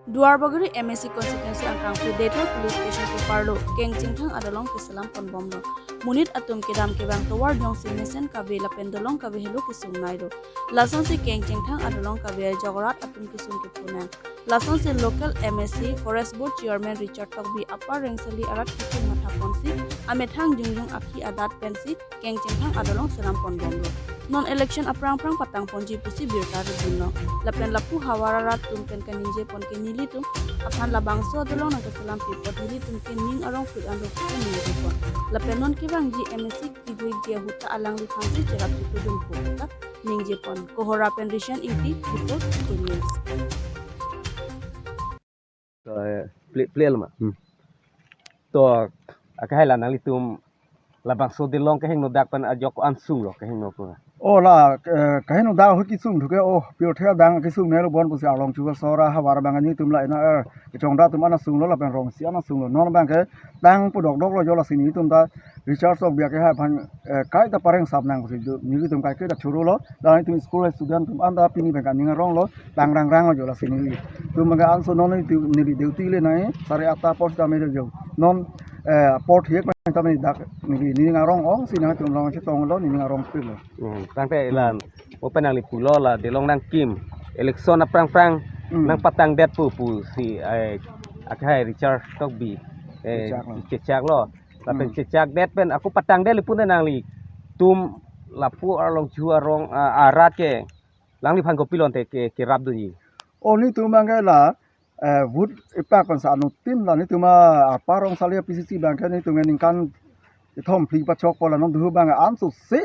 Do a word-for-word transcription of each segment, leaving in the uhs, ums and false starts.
Duarbagori M A C constituency angkang Predator Police Station keparlo keng chingthang adolong keselam ponbomlo. Monit atum kedam kevang tovar jongsi mesen kave lapen dolong kave helo kesung nailo. Lasonsi keng chingthang adolong kave ajok rat atum kesung kepunang. Lasonsi local M A C Forest Board Chairman Richard Tokbi apar rengsali arat kesung mathaponsi amethang jongjong akhi adat pensi keng chingthang adolong selam ponbomlo. Non election aphrang phrang patang ponji pusi birta ridunlo. Lapen lapu havar arat atum pen kaningje pon ke nelitum aphan labangso adolong nangkeselam pipot nelitum ke ning arong phit anlo pusi ningje pon. Lapen non kevangji M A C kivui je huta alangliphansi cherap chipudun puta ningje pon. Kohora pen Rishan Ingti, report, K News. To, eh, ple-, plel ma. Hmm. To, akahai la nanglitum labangso dolong kehingno dak pen ajok ansunglo kehingno pu. O la, eh, kehingno dak ahut kesung thuke, o, pirthe adang kesung nelo bon pusi arlong chuva sora havar abang nelitum la ena, eh, kechongdat atum an asunglo lapen rongsi an asunglo. Non abang ke tang pu dokdoklo jo lasi nelitum ta Richard Tokbi akehai aphan, eh, kaita pareng sap nang pusi do, nelitum kaike ta chorolo. La nelitum school student atum an ta pini abang ke ning aronglo. Tang rangrang jo lasi nelitum abang ke anso non nelitum neli duty le nai sare atta apor sita mele jo. Non, eh, apor thiek pen ta neli dak neli ning arong ongsi nangtum rong chetonglo, ning arong pirlo. Hmm, tangte la, o pen nangli pulo la dolong nangkim. Election aphrang phrang Hmm. nangpatangdet pu pusi, eh, akehai Richard Tokbi, eh, Chechaklo. Chechaklo. Lapen Hmm. chechakdet pen ako patangdet le pu nanglitum lapu arlong chu arong, ah, arat ke alangliphan kopilon te ke, kerapdunji. O nelitum abang ke la, eh, vote ipak pen sa anuttin la nelitum a-, apar rong sali P C C abang ke nelitum ningkan kethom phli pachok pu la non duhu abang anso si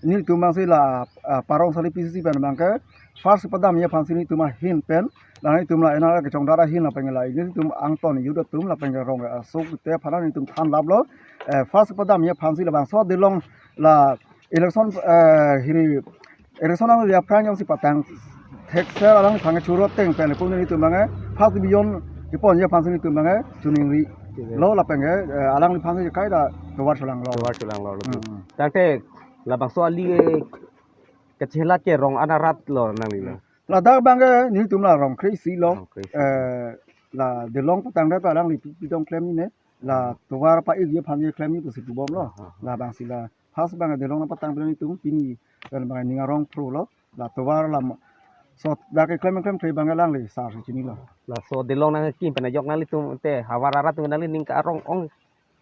nelitum abangsi la, ah, apar rong sali P C C pen abang ke first padamji aphansi nelitum ahin pen la nelitum la ena kechongdat ahin lapen la nelitum angton youth atum lapen rong asok te aphan nelitum thanlaplo, eh, first padamji aphansi labangso dolong la election, eh, hiri election angli aphrang jongsi patang theksel alangliphan ke choro ateng pen le pu nelitum abang ke first division keponji aphansi nelitum abang ke choningri lo lapen ke, eh, alangliphansi kaita tovar chelanglo. Tovar chelanglo lo. Hmm. Tangte labangso ali ke kachelat ke rong an arat lo nanglilo. Ladak abang ke nelitum la rong kre-isi lo. Rong kre-isi. Eh, la dolong patangdet pen alangli pi, pitong klemji ne. La Hmm. tovar pa-ikji aphansi klemji pusi pubomlo. Ah, ah, ah. Labangsi la first abang dolong nangpatang pen nelitum pini pen abang ning arong phrulo. La tovar la ma-, so dak keklem keklem the abang alangli sar si chinilo. Laso dolong nangkim pen ajok nanglitum te havar arat atum nangli ning arong ong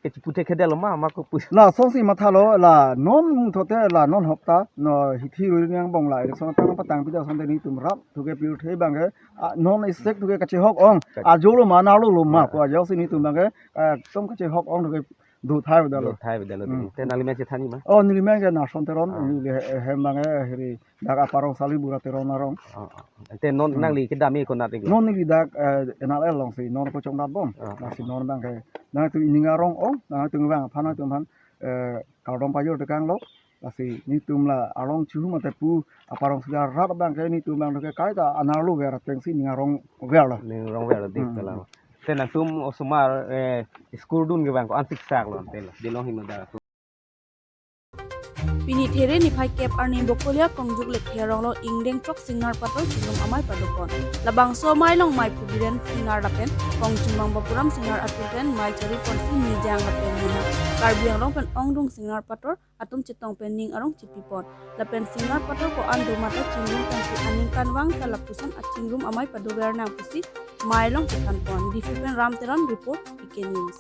kechiputhe khedelo ma, ma kopu. Lasonsi mathalo la non muthote la non hopta no hithi rui nang bong la election aphrang patang pida sonte nelitum rat thuke pirthe abang ke, ah, non isek thuke kachehok ong. Kach- ajolo ma, nalo lo ma, Ya. pu ajoksi nelitum abang ke, ah, ekdom kachehok ong thuke do thai vedalo. Do thai vedalo. Hmm. Te nangli men chethanji ma? O, neli men ke Nason Teron, Ah. neli he-, hem abang ke hiri dak apar rong sali Bura Teron arong. Ah, ah. Te non Hmm. nangli kedam-i konat iklo? Non neli dak, eh, N R L alongsi non kechongdat bom. Ah. Lasi non abang ke nangtum ning arong ong, nangtum abang aphan nangtum aphan, eh, kardom pajor tekanglo. Lasi nelitum la arlong chuhu mate pu apar rong sali arat abang ke nelitum abang ke kaita anerlo ver atengsi ning arong verlo. Ning arong verlo di Hmm. kalang. Te nangtum osomar, eh, school dun ke abang ko-an siksak lo te lo. Dolong hingno dak. Pini There niphai kep arni Bokolia Kongjuk Lekthe aronglo ingdeng chok Singnar Pator chingrum amei padopon. Labangso amei along Meiphu Biren Singnar lapen Kongchumbang Bapuram Singnar atum pen mei chariponsi Mijang lapen Mina Karbi Anglong pen ongdung Singnar Pator atum chetong pen ning arong chipipon. Lapen Singnar Pator ko-an do mate chingrum pensi aningkanvang ta lapuson achingrum amei padover nang pusi mei along chethanpon. Diphu pen Ram Teron report, P K News.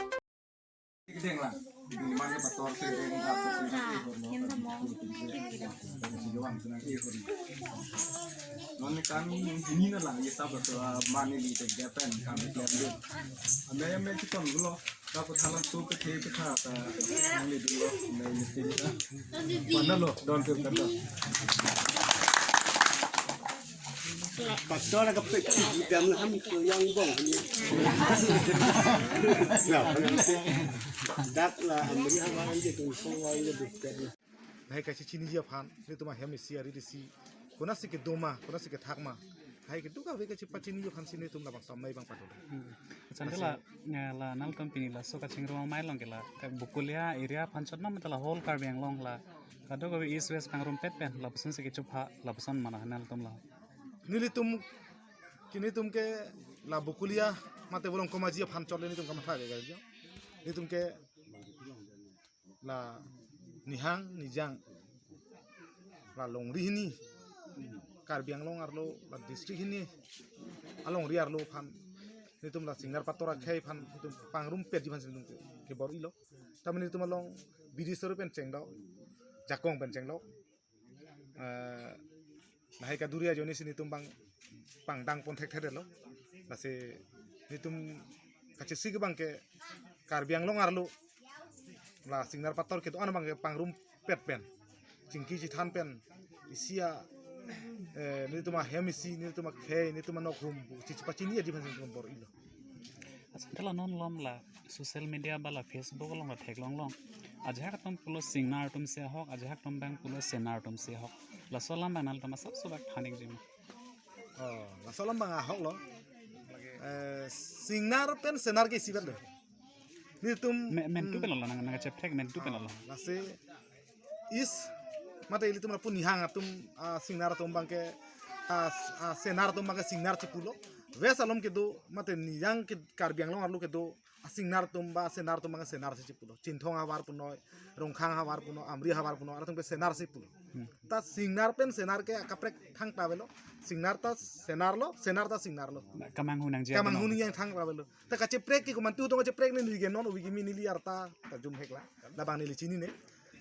Non kan ini na lang ya sabar tu mani di tek dia pen kami dia dulu. Anda yang main kita dulu. Kapu thalang tu ke the ke tha ta nang le dun lo, nang le tin ta. Mana lo, don tu kan ta. Pastor ka pe ki dam ham tu yang bong ni. Ya. Dak la amri hama anje tu so wa ye duk. Lahai kachiniji aphan, nelitum ahem isi ari isi, konatsi kedo ma, konatsi kethak ma. Lahai kedo kave kachepachiniji aphansi nelitum labangso amei abang padolo. Hmm. Accha, ante la, eh, la nangtum pini laso kachingrum amei along ke la, ke Bokolia area aphan chot ma mate la whole Karbi Anglong la, kadokave East West pangrumpet pen, lapusonsi kechupha, lapuson mana nangtum la. Nelitum Kini tum ke la Bokolia mate Bolong Komaji aphan chot le nitum kamatha ke garjo. Nitum ke la nihang nijang la longri hini Karbi Anglong arlo la district hini alongri arlo aphan nitum la Singnar Pator akhei aphan nitum pangrumpetji aphan si nitum ke, kebor-ilo. Tame nitum along bidi sore pen chengdok, jakong pen chengdok. Eh, lahai kaduri ajoine si nitum bang pangdang pon thekthedetlo. Lasi nitum kachisi ke bang ke Karbi Anglong arlo la Singnar Pator kedo-an bang ke pangrumpet pen, chingki chithan pen, isi a, eh, nitum ahem isi, nitum akhei, nitum anokhum, chichi pachini aji aphan si nitum bor-ilo. Accha, hala non lom la social media ba la Facebook along la theklong long. Ajahak atum pulo Singnar atum si ahok, ajahak atum bang pulo Senar atum si ahok. Laso alam bang nangtum asap sobak thanik jim. Oh, laso alam bang ahoklo. Eh, Singnar pen Senar ke isivet lo. Nitum Me-, mentu hmm. pen lo nang, nang chepthek mentu pen lo. Lasi is mate ilitum lapu nihang atum, ah, Singnar atum bang ke, ah, s-, ah, Senar atum bang ke Singnar chipulo. West along kedo mate nihang ke Karbi Anglong arlo kedo, ah, Singnar atum ba Senar atum bang ke Senar si chipulo. Chinthong havar punoi, Rongkhang havar punoi, Amri havar punoi, atum ke Senar si pulo. Hmm. Ta Singnar pen Senar ke akaprek thangta avelo. Singnar ta Senar lo, Senar ta Singnar lo. Kamanghu nangji. Kamanghu atum nangji thangta avelo. Ta kacheprek ke komantu tong kacheprek ne neli ke non ubi kimi neli arta ta jum hekla. Labang neli chinine.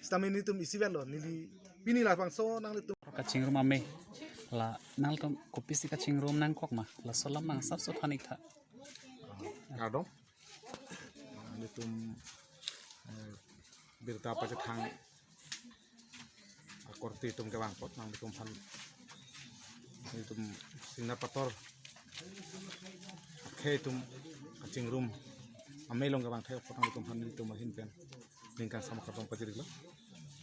Sitame nitum isivet lo neli pini labangso nanglitum. Kachingrum ame la nangtum kopisi kachingrum nangkok ma laso alam bang asap so thanik tha. Kardom. Nitum, eh, birta pachethang akorte atum kevang apot nanglitum aphan nitum Singnar Pator akhei atum kachingrum amei along kevang thek apot nanglitum aphan nitum ahin pen ningkan sama kardom pajirlo.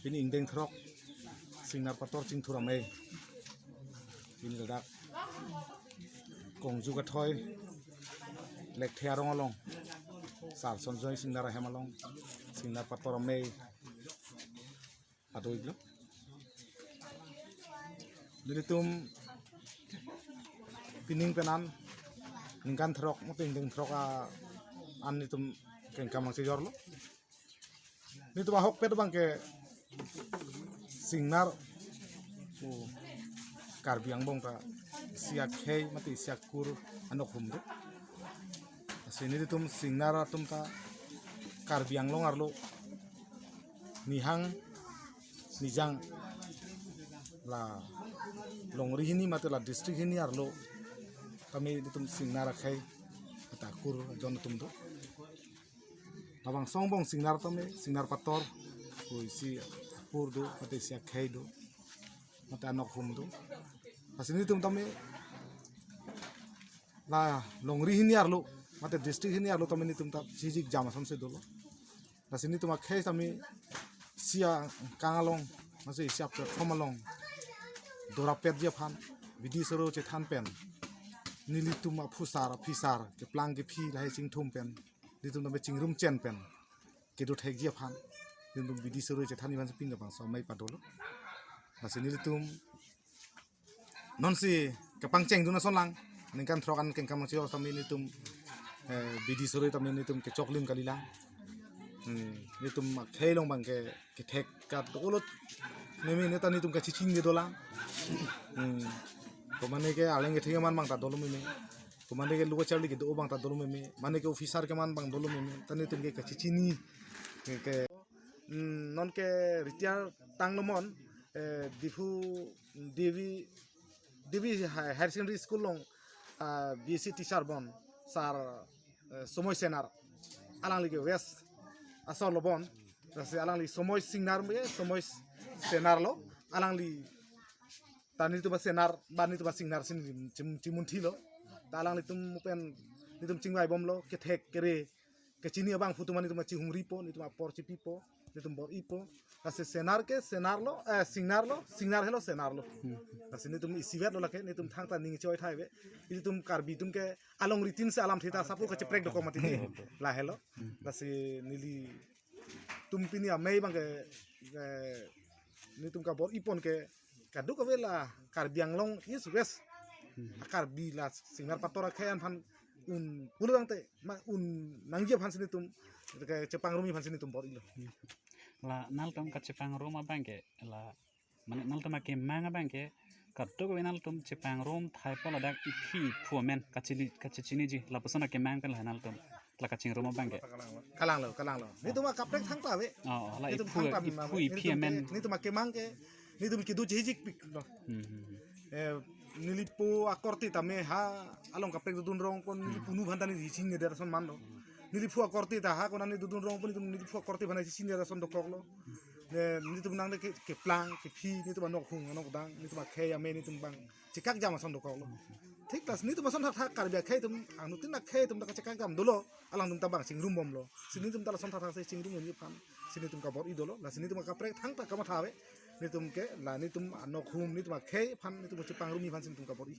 Pini ingdeng throk Singnar Pator chingthur amei. Pini ladak Kongju Kathoi Lekthe arong along Sar Sonjoy Singnar ahem along Singnar Pator amei pado-iklo. Nelitum pining pen an ningkan throk mate ingdeng throk a-an nitum kengkam nangchejorlo. Nitum ahokpet bang ke Singnar, o, Karbi angbong ta isi akhei mate isi akur anokhum do. Lasi nitum Singnar atum ta Karbi Anglong arlo nihang nijang la longri hini mate la district hini arlo tame nitum Singnar akhei mate akur ajon atum do. Labangso angbong Singnar tame, Singnar Pator, o isi akur do, mate isi akhei do, mate anokhum do. Lasi nitum tame la longri hini arlo, mate district hini arlo tame nitum ta chijik jam asonsi dolo. Lasi nitum akhei tame isi akang along, mate isi aplatform along dorapetji aphan, bidi sore chethan pen, nelitum aphusar aphisar keplang kephi lahai chingthum pen nitum tame chingrum chen pen kedo thekji aphan nitum bidi sore chethanji aphan si pini labangso amei padolo. Lasi nelitum nonsi kepangchengdun ason lang, ningkan throk an kengkam nangchejor tame nitum, eh, bidi sore tame nitum kechoklim kalilang. Hmm, nitum akhei along bang ke kethek kadolo meme, ne ta nitum kachechini dolang. Hmm. Komane ke arleng kethek man bang ta dolo meme. Komane ke lo kacharli kedo bang ta dolo meme. Mane ke officer keman bang dolo meme. Ta nitum ke kachechini ke, ke, hmm, non ke retire tanglo mon, eh, Diphu Devi, Devi Hi-, Higher Secondary School along, ah, B S C teacher bon sar, eh, Somoy Senar. Alangli ke West asor lo bon. Lasi alangli Somoy Singnar me, Somoy Senar lo. Alangli ta nitum asenar, ba nitum asingnar si neli chim-, chimunthilo. Ta alanglitum pen nitum chingvaibomlo, kethek kere, kechini abangphu atum nitum chihumripo, nitum apor chipipo, nitum bor-ipo. Lasi Senar ke Senar lo, eh, Singnar lo, Singnar helo Senar lo. Hmm. Lasi nitum isivet lo lake, nitum thangta ning choi thai ve. Nitum Karbi atum ke alongri tin si alamthe ta sapu kacheprek dokok mati ti. Lahelo. Hmm. Lasi nelitum pini amei bang ke, eh, nitum kabor-ipon ke kadokave la Karbi Anglong East West Hmm. Karbi la Singnar Pator akhei aphan un pulo tangte ma un nangji aphansi nelitum ke chepangrumji aphansi nelitum bor-ilo. La nangtum kachepangrum abang ke la mane nangtum akemang abang ke kadokave nangtum chepangrum thai pu ladak iphi iphu amen kachili kachechiniji lapuson akemang pen la nangtum la kachingrum abang ke. Kalanglo, kalanglo. Nelitum akaprek thangta ave. Oh, oh, la nelitum iphu thangta iphu iphi nelitum amen ke, nelitum akemang ke, nelitum kedo chehijikpiklo. Hmm, hmm, hmm. Eh, neliphu akorte tame ha along kaprek dodun rong pon neli punu aphan ta neli chingni der ason manlo. Neliphu akorte ta ha konat neli dodun rong pon nelitum neliphu akorte aphan ta chingni der ason dokoklo. Ne nelitum nang ke keplang kephi nelitum anok hum anok dang nelitum akhei amen nelitum bang chekakjam ason dokoklo. Thik la nelitum ason thakthak Karbi akhei atum anuttin akhei atum ta kachekakjam dolo. Alangtum ta bang chingrumbomlo. Si nelitum ta lason thakthak si chingrum neli aphan si nelitum kabor-i dolo. Lasi nelitum akaprek thangta kamatha ave. Nelitum ke la nelitum anok hum nelitum akhei aphan nelitum chepangrumji aphansi nelitum kabor-i.